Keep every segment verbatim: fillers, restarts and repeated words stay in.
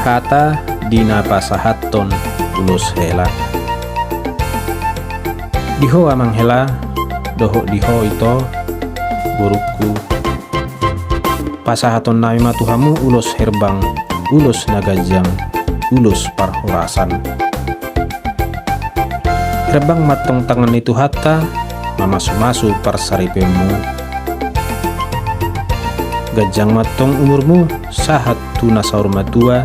Hata di na pasahathon ulos hela. Di ho amang hela, dohot di ho ito, borungku. Pasahatonnami ma tu hamu ulos herbang, ulos na ganjang, ulos parhorasan. Herbang ma antong tangan ni Tuhanta, mamasumasu parsaripeonmu. Ganjang ma antong umurmu, sahat tu na saur matua.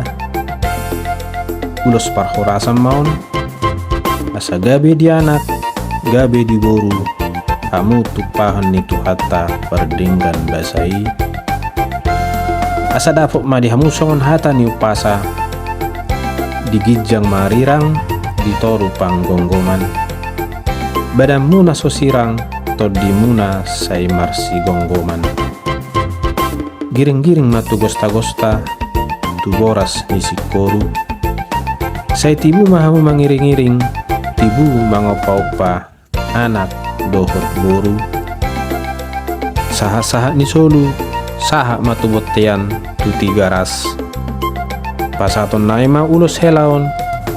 Ulos parhorasan ma on, asa gabe di anak, gabe di boru, hamu tumpahon ni Tuhanta pardenggan basa i. Asa dapot ma di hamu songon hata ni umpasa, di ginjang marirang, di toru panggomgoman. Badanmuna so sirang, tondimuna sai marsigomgoman. Giringgiring ma tu gostagosta, tu boras ni singkoru. Sai tibu ma hamu mangiringiring, tibu mangompaompa anak dohot boru. Sahatsahat ni solu, sahat ma tu bontean, tu Tigaras. Pasahatonnami ma ulos hela on,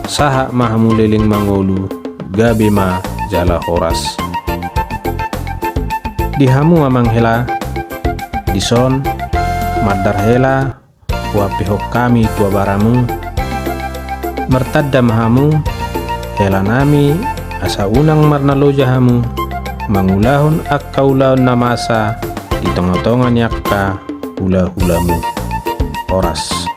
sahat ma hamu leleng mangolu, gabe ma jala horas. Di hamu amang hela, dison, mandar hela, huampehon hami tu abaramu. Martanda ma hamu, helanami, asa unang marnaloja hamu, mangulahon angka ulaon na masa, di tongatonga ni angka hulahulamu. Horas.